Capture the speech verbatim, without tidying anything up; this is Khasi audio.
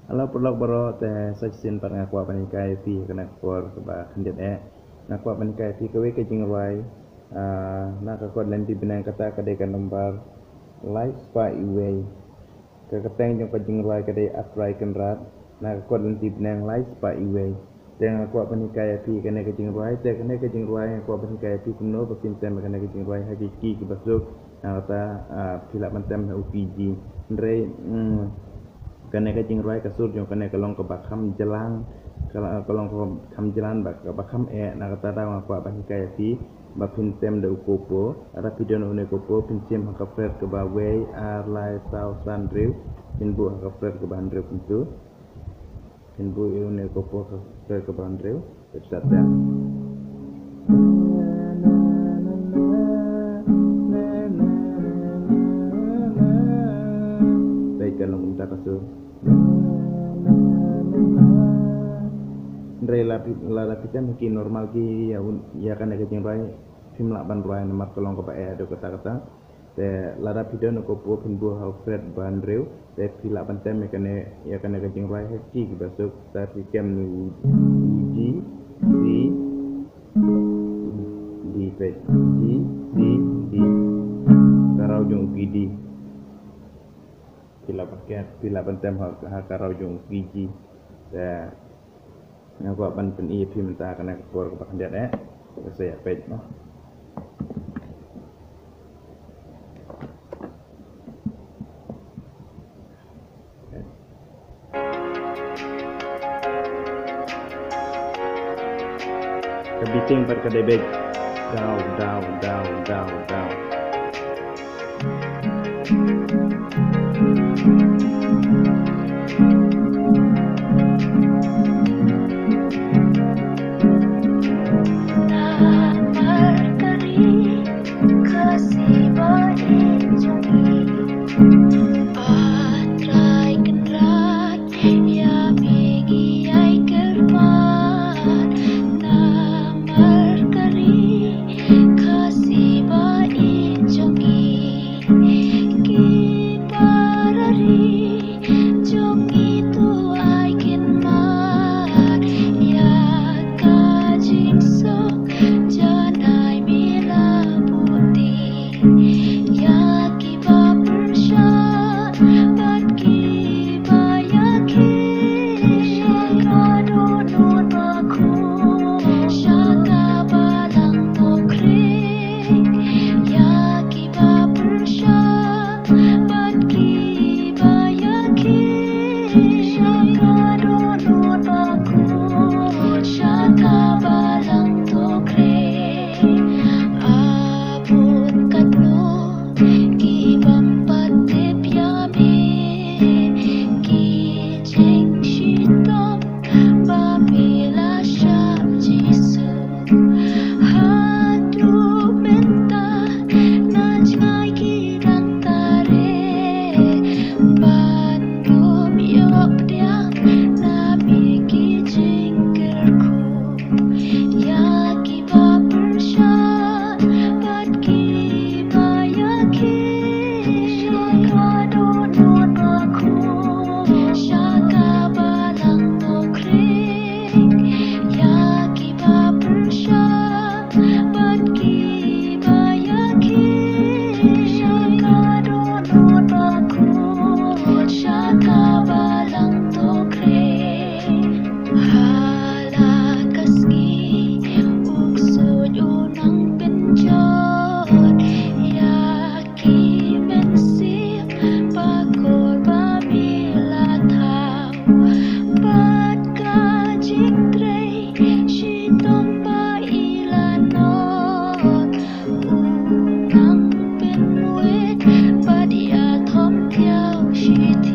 Hello paralok baroh, te sa shisien pat nga kwah ban hikai ïa phi ha kane ka por kaba khyndiat eh. Nga kwah ban hikai ïa phi kawei ka jingrwai, ah, na ka kot lynti bneng, kata ka dei ka nombar lai spah iwei. Ka kyrteng jong ka jingrwai ka dei At Trai Kynrad, na ka kot lynti bneng lai spah iwei. Te nga kwah ban hikai ïa phi kane ka jingrwai, te kane ka jingrwai nga kwah ban hikai ïa phi kumno ba phin tem ïa kane ka jingrwai ha ki key kiba suk, na kata, ah, phi lah ban tem ha u key G. Hynrei, mm, kane ka jingrwai ka sur jong kane ka long kaba kham jlan, ka, ka long kaba kham jlan bad kaba kham eh, na kata daw nga kwah ban hikai ïa phi ba phin tem da u kopo. Lada phi don une u kopo phin shim ha ka fret kaba wei, ar, lai, saw, san, hynriew, phin buh ha ka fret kaba hynriew kumtu. Phin buh ïa une u kopo ha ka fret kaba hynriew, phin sa tem. Peit, ka long kumta ka sur. Hynrei la phi, lada phi tem ha ki normal key ïa un, ïa kane ka jingrwai phim lah ban rwai namar ka long kaba eh haduh katta katta. Te lada phi don u kopo phin buh ha u fret ba hynriew, te phi lah ban tem ïa kane, ïa kane ka jingrwai ha ki key kiba suk, te phi kem ïa u G, C, D, peit, G, C, D. Ka raw jong u key D. Phi lah ban kem, phi lah ban tem ha, ha ka raw jong u key G. Te nga kwah ban pyni ïa phi mynta ha kane ka por kaba khyndiat eh. Te sa ïa peit mo. Ka beating pat ka dei beit. Daw, daw, daw, daw, daw. Namar ka ri Khasi ba ïeit jong ngi, A Trai Kynrad, ïa me ngi ai kyrpad. Namar ka ri Khasi ba ïeit jong ngi, ki para ri jong ngi to ai kynmaw ïa ka jingsuk janai me la bud dih ïa kiba pyrshah bad kiba ïakhih. Sha ka dohnud bakhuid, sha ka balang Nongkrem, ïa kiba pyrshah bad kiba ïakhih. Sha ka dohnud bakhuid, sha ka balang Nongkrem. A bun katno ki bym pat tip ïa me, ki jingshitom ba me la shah Jisu. Haduh mynta na jngai ki dang tare ban bym ïoh pdiang na me ki jingkyrkhu. Ïa kiba pyrshah bad kiba ïakhih, sha ka dohnud bakhuid, sha ka balang Nongkrem. Ïa kiba pyrshah bad kiba ïakhih, sha ka dohnud bakhuid, sha ka balang Nongkrem. Ha la ka sngi u ksuid u nang pynjot ïa ki mynsiem bakor ba me la thaw. Bad ka jingtrei shitom ba i la nud, u nang pynwit bad ïathom thiaw shithi.